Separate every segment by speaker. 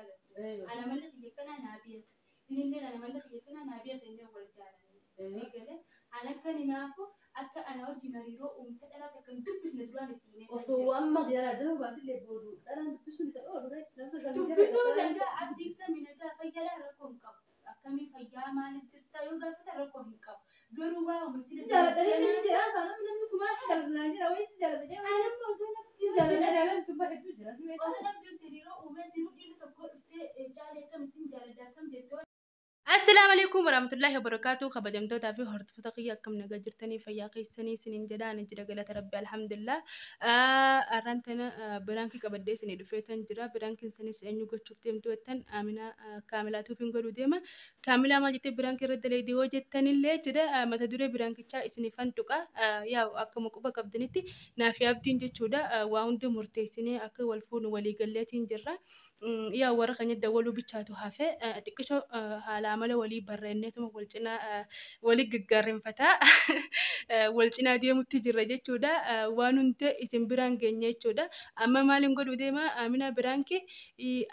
Speaker 1: jaalattu. Ana malee kiyya kanaa naa beeka. Inillee ana malee kiyya kanaa naa beeka inni wal jaalanne. Sii galee ana akka hinaafu akka ana wajjin hariiroo uumte dhalaa takka hin dubbisne duraan itti himee kan
Speaker 2: Osoo
Speaker 1: jira.
Speaker 2: amma jaraa jiru baatillee boodu dhalaan dubbisuun isa dhoolu ree nama social media irra
Speaker 1: Dubbisuu
Speaker 2: dhalaan
Speaker 1: danda'a abdii samii nagaa fayyaadhaa rakkoo hin qabu. Akkamii fayyaa maaliif jirta yoo gaafata rakkoo hin qabu. Garuu waa
Speaker 2: Si
Speaker 1: sila
Speaker 2: jaaladha
Speaker 1: janajjanaa
Speaker 2: inni jedhaa kan namni kumaa si jaaladha naan jedha wayii si jaaladha jedhee
Speaker 1: Ana amma osoo
Speaker 2: si
Speaker 1: nabdii
Speaker 2: jaaladha
Speaker 1: wajjin
Speaker 2: jaaladha tubbaa hedduu jira si beektaa.
Speaker 1: osoo nabdii hariiroo uumee jiru dhiirri tokko dhuftee caalee akkam isin jaaladha akkam jettee. Assalaamu alaikum warahmatullahi wabarakatuh. Kabajamtootaa fi hordoftoota kiyya akkam nagaa jirtanii fayyaa keessanii isiniin jedha. Ani jira galata rabbi alhamdulillah. Arraan tana biraankii qabadhee isinii dhufeetan jira. Biraankiin sanis eenyu gochuuf deemtu jettan Aminaa Kaamilaatuuf hin godhu deema. Kaamilaa maal jettee biraankii irra dalaydee yoo jettanillee jedha mata duree biraankichaa isiniifan tuqa. Yaa akkuma quba qabdanitti naafi abdiin jechuudha. Waa hunda murteessinee akka wal fuunu walii galleetiin jirra. Yaa warra keenya dawwaluu bichaatu hafe xiqqishoo haala amala walii barreenneetuma wal cinaa walii gaggaarrenfataa wal cinaa deemutti jirra jechuudha. Waan hunda isin biraan geenye jechuudha. Amma maaliin godhu deema Aminaa biraankii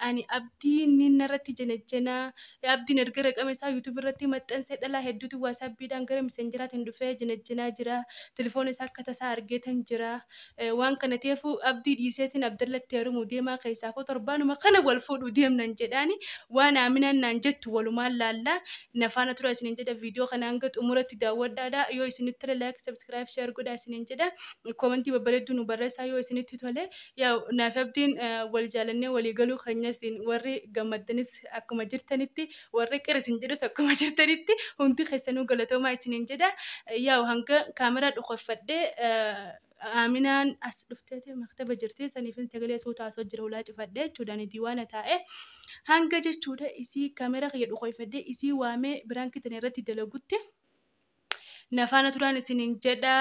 Speaker 1: ani abdiin ni narratti janajjanaa abdiin erga raqama isaa YouTube irratti maxxansee dhalaa hedduutu waasaappiidhaan gara misenjeraatiin dhufee janajjanaa jira. Telefoona isaa akka tasaa argeetan jira. Waan kana ta'eefuu abdii dhiiseetiin Abdallatti heerumuu deemaa keessaafuu torbaanuma kana wal fuudhuu deemnan jedhaani waan Aminaan naan jettu walumaan laallaa na faana tura isiniin jedha. Viidiyoo kana hanga xumuratti daawwadhaadha. Yoo isinitti tole like, subscribe, share godhaa isiniin jedha. Koomentii babbareedduu nu barreessaa yoo isinitti tole. Yaa naaf abdiin wal jaalannee walii galuu keenya isin warri gammaddanis akkuma jirtanitti warri qir isin jedhus akkuma jirtanitti hundi keessanuu galatoomaa isiniin jedha. Yaa hanga kaameraa dhukkeffadhee Aminaan as dhufteeti maktaba jirti saniifin sagalee suutaa osoo jira ulaa cufadhee jechuudha ani diiwaana taa'e hanga jechuudha isii kaameraa kiyya dhukkeffadhee isii waamee biraankii tana irratti dalagutti nafaana turaan isiniin jedha.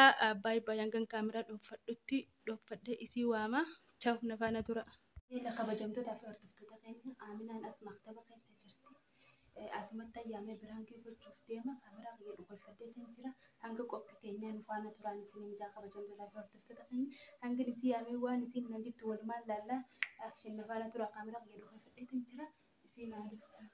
Speaker 1: Baay'ee baay'ee hangan kaameraa dhokfadhutti dhokfadhee isii waama. Chaw nafaana tura. Yeela kabajamtootaa fi hordoftoota keenya Aminaan as maktaba keessa jirti. Asumatti ayyaamee biraankii gochuuf deema. Kaameraa kiyya dhukkeffadheetiin jira. Hanga qophii keenyaa nu faana turaan isiniin jaa kabajamtootaa fi hordoftoota keenya. Hanga isii yaamee waan isiin nan jettu walumaan laallaa. Akshin na faana tura kaameraa kiyya dhukkeffadheetiin jira. Isiin haa dhuftu.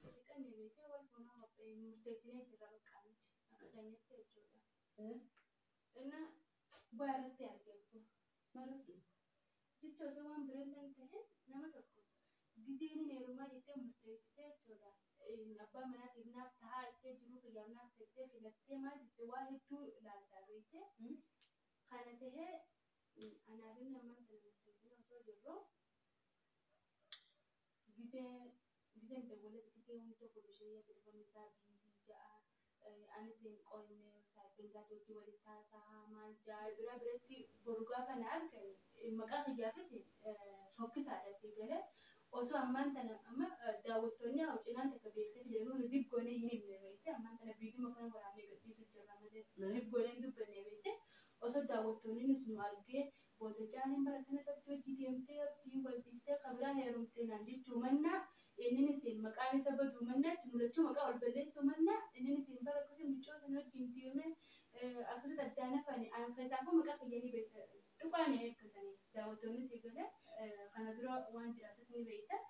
Speaker 1: Fixannee beekee wal fuunaa murteessinee jirra bakka nuti akka keenyatti jechuudha. Inna bu'aa irratti argeefu. Jecha osoo waan birallee ta'e nama tokko gizeen inni heerumaa jettee murteessitee jechuudha. Abbaa manaatiif naaf tahaa jettee jiruu kiyyaaf naaf tettee filattee maal jettee waa hedduu ilaaltaa beektee. Kana tahee anaaf inni ammaan tana murteessinee osoo jirru gizeen dawwalee gizee hunda godhu telefoonni isaa biizii ja'a. Anis hin qoyne saayiphin isaa hojii walitti haasa'a maal ja'a biraa biratti boru gaafa na argan maqaa kiyyaafis fokkisaadha sii galee. Osoo ammaan tana amma daawwattoonni haa cinaan takka beektee jedhamu nu dibgoonee hin himne beekte ammaan tana viidiyoo kana waraabnee gadhiisu jirra malee dibgoonee hin dubbanne beekte osoo daawwattoonnis nu argee booda caaliin bara kana qabdi hojii deemtee abdii wal dhiistee kabiraa heerumtee naan jechuu mannaa inninis maqaan isa baduu mannaa itti mul'achuu maqaa ol balleessuu mannaa inninis bara akkasii mucoo sana wajjin deemee akkasitti addaan hafani an keessaafuu maqaa kiyyanii beekta tuqaan eeggatan daawwattoonni sii galee kana dura waan jiraatus ni beekta.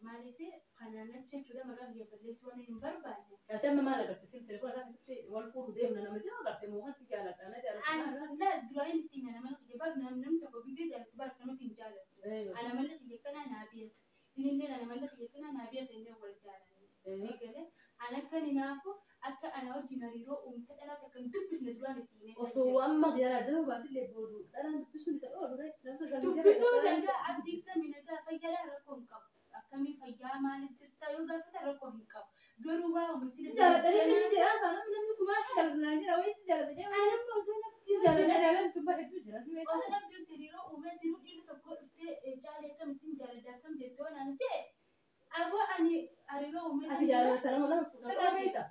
Speaker 1: Maaliif kanaan achi jechuudha maqaa kiyya balleessuu waan hin barbaanne.
Speaker 2: Ati amma maal agarte sin telefoona isaa keessatti wal fuudhu deemna nama jira agarte moo kan si jaaladha na jaaladha.
Speaker 1: La duraan itti hime nama kiyya bar namni tokko gizee jaalatu bar namatti hin jaalattu. Ana malee kiyya kanaa naa beeka. Inillee ana malee kiyya kanaa naa beeka inni wal jaalanne. Sii galee ana akka hinaafu akka ana wajjin hariiroo uumte dhalaa takka hin dubbisne duraan itti himee kan
Speaker 2: Osoo
Speaker 1: jira.
Speaker 2: amma jaraa jiru baatillee boodu dhalaan dubbisuun isa dhoolu ree nama social media irra
Speaker 1: Dubbisuu
Speaker 2: dhalaan
Speaker 1: danda'a abdii samii nagaa fayyaadhaa rakkoo hin qabu. Akkamii fayyaa maaliif jirta yoo gaafata rakkoo hin qabu. Garuu waa
Speaker 2: Si
Speaker 1: sila
Speaker 2: jaaladha inni
Speaker 1: janajjanaa
Speaker 2: jedhaa kan namni kumaa si jaaladha naan jedha wayii si jaaladha jedhee
Speaker 1: Ana amma osoo
Speaker 2: si
Speaker 1: nabdii
Speaker 2: jaaladha
Speaker 1: wajjin
Speaker 2: jaaladha tubbaa hedduu jira si beektaa.
Speaker 1: osoo nabdii hariiroo uumee jiru dhiirri tokko dhuftee caalee akkam isin jaaladha akkam jettee naan jee aboo ani hariiroo uumee
Speaker 2: Ati
Speaker 1: kan jira
Speaker 2: jaaladha nama lama fuudhan
Speaker 1: firraa
Speaker 2: qaba beekta.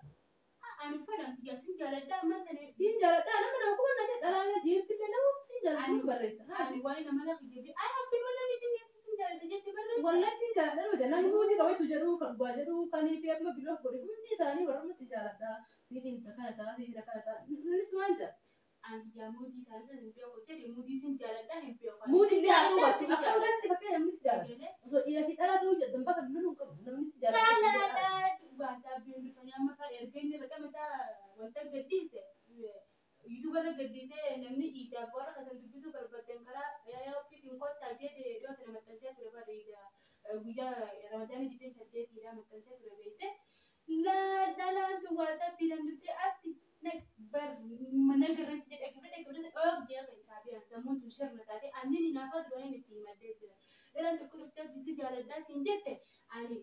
Speaker 1: Ani fedhan kiyya sin jaaladha amma tana
Speaker 2: Siin jaaladha nama nama kuma na jedha dhalaan dhiirtillee nama siin jaaladha
Speaker 1: ani
Speaker 2: kun barreessa.
Speaker 1: Ani waan nama la kiyya bi ay abdii mana namni sin jaaladha jettee barreessa.
Speaker 2: Wallahi siin jaaladha nama jedha namni muuzii qabatu jedhu kan dhugaa jedhu kan fi amma biloo godhe hundi isaanii warra amma si jaaladha. Siif kana ta'a siif kana ta'a. Innis maal jedha?
Speaker 1: Ani muudii isaanii hin beeku jedhe muudii sin jaaladhaa hin beeku.
Speaker 2: Muudii illee haa ta'u baattu akka dhugaatti fakkeenya namni si jaalata. Osoo dhiira fi dhala ta'uu jedhan bakka loluu hin qabu namni si jaalata.
Speaker 1: Waatsaappiin dhufanii amma fa'a erga inni raqama isaa wanta gadhiise yuutuubarra gadhiisee namni iidaaf warra kasan dubbisuu barbaadan karaa yaayaa ofiitiin kottaa jedhe iddoo kana maxxansee ture bara iidaa guyyaa ramadaanii 28 maxxansee ture beekte. Dhalaan waatsaappiidhaan dhuftee ati bar mana garreessi jedhe gibira gibira dhoog jee kan saabiyaan sammuun tun sirna taate annin hinaafaa duraan itti himadhee jira. Dhalaan tokko dhuftee si jaaladhaa siin jette ani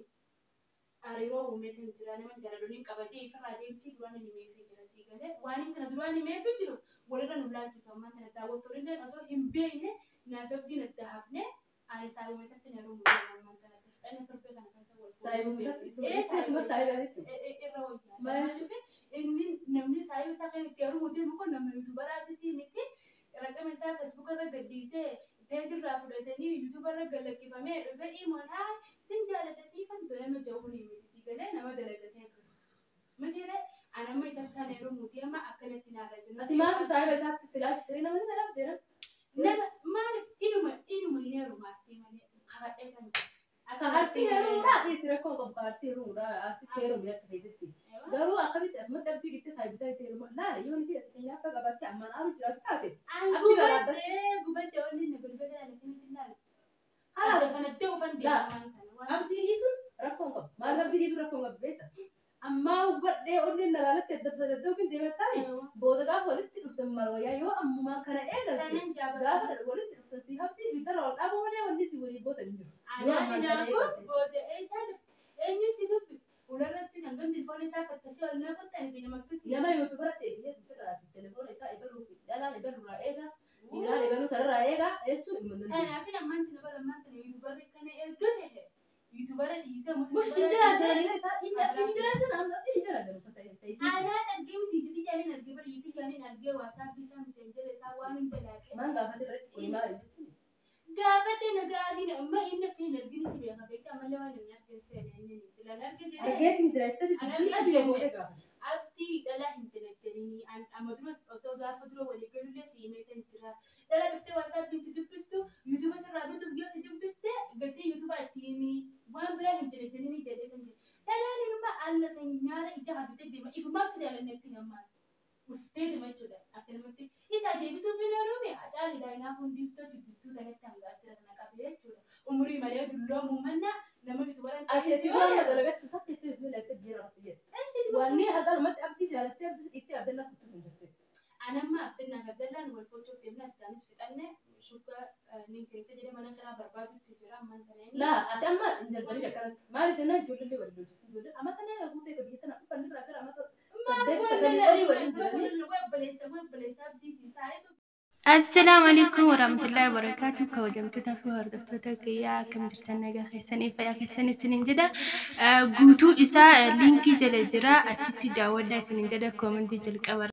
Speaker 1: hariiroo uumee kan jira nama jaaladhuun qabajee ifirraa deemsii duraan inni meefii jira sii galee waan inni kana duraan himeefii jiru walirra nu laalchisa ammaan kana daawwattoonni illee osoo hin beekne naaf abdiin adda hafne ani saayibuma isatti na rumuu ammaan kana fixanne torbee kana keessa wal
Speaker 2: Saayibuma isatti
Speaker 1: irra wayyaa. Maaliif inni namni saayiba isaa kan itti heerumuu deemu kun nama yuutuubaraati sii miti raqama isaa feesbuuka irra gadhiisee peejirraa fudhatanii yuutuubarra galaqqifamee dhufe imoon haa sin jaalladha siifan nama jawuun miti sii galee nama dalagatee jiru. Mitiire ani amma isa kan heerumuu deema akkanatti naarra jiru.
Speaker 2: Ati maaf saayiba isaatti silaalchisee nama ni dhalate
Speaker 1: Nama maaliif inuma inuma hin heerumaatti malee kabadhee kan jiru.
Speaker 2: Akka arsii heerumuudhaa dhiisi rakkoo qabu ka arsii heerumuudhaa arsitti heerumii akka feetetti. Garuu akkamitti asumatti abdii gittee saayiba isaa itti heeruma laala yoo nuti keenyaaf qabatte ammaan aaru jiraatu taate.
Speaker 1: An gubadhee gubadhee onni na bilbila lakkinatti laala.
Speaker 2: Halas
Speaker 1: Kanattee ufan deemaa kana.
Speaker 2: Abdii dhiisuun rakkoo hin qabu. Maaliif abdii dhiisuun rakkoo hin qabu beektaa? Ammaa hubadhee onni na laalatti adda adda ofiin deemataa booda gaafa walitti dhuftan mal wayyaa yoo ammumaa kana eegalte gaafa walitti dhuftan si habdii ibiddara wal dhaabuu malee wanni si walii gootan hin jiru.
Speaker 1: Anaa kanaafuu booda eessaa dhufte eenyu si dubbise ularratti hangam telefoona isaa fattashee ol naquttan fi nama akkasii.
Speaker 2: Nama yuutuubara ta'e biyya irraa telefoona isaa ebaluu fi dhalaan ebaluurraa eega dhiiraan ebaluu sanarraa eega jechuun hin mul'atu.
Speaker 1: Kanaaf ammaan tana bara ammaan tana yuutuubarri kana erga ta'e yuutuubara dhiisee
Speaker 2: Mushkil jira jiranii isaa inni abdiin jira jira abdiin jira jiru uffata ta'e.
Speaker 1: Anaan argee miti yuutuubii jaaniin argee bara yuutuubii jaaniin argee waatsaappi isaa miseenjera isaa waan hunda laaqee.
Speaker 2: Maan gaafate irratti kuni maal jechuun?
Speaker 1: Gaafadhe nagaa adiin amma inni akka hin arginitti beeka beekta ammallee waan hin argin seene inni ni jira arge jedhee.
Speaker 2: Argeetiin jira jettee dubbii adii gootee gaafate.
Speaker 1: Abdii dhalaa hin jalajjalinii amma duras osoo gaafa dura walii galullee si himeetan jira. Dhala dhuftee waatsaappiin si dubbistu yuutuuba sirraa bituuf yoo si dubbiste galtee yuutuuba itti himii waan biraa hin jalajjalinii jedhee kan jira. Dhalaan ilma alla kan nyaara ija hafitee deema ifumaaf si jaalanne itti hammaas. Dhuftee deema jechuudha akkanumatti isa deebisuuf hin oolume acaali daa'inaa hundiftoo jidduu kanatti hanga asirra kana qabe jechuudha. Umurii malee dulloomuu manna nama bitu baran
Speaker 2: Ati ati waan dalagachuu takka itti bismillah itti jira jedhe. Wanni hagalumatti abdii jaalattee abdii itti abdallaa kutuu hin jirte.
Speaker 1: Anamma Abdannaa fi Abdallaan wal gochuuf deemna isaanis fixanne shuggaa nin keessa jedhee mana kanaa barbaadutti jira ammaan kana inni.
Speaker 2: Laa ati amma hin jaljalii akkanatti maali jennaan ijoollee wal lolchisu ijoollee amma kana guutee biyya tana dhufan irraa gara amma saddeet sagalii olii waliin jiranii.
Speaker 1: Assalaamu alaikum warahmatullahi wabarakatuh. Kabajamtoota fi hordoftoota kiyyaa akkam jirtan nagaa keessanii fayyaa keessanii isiniin jedha. Guutuu isaa liinkii jala jira achitti daawwadhaa isiniin jedha koomentii jalqaba.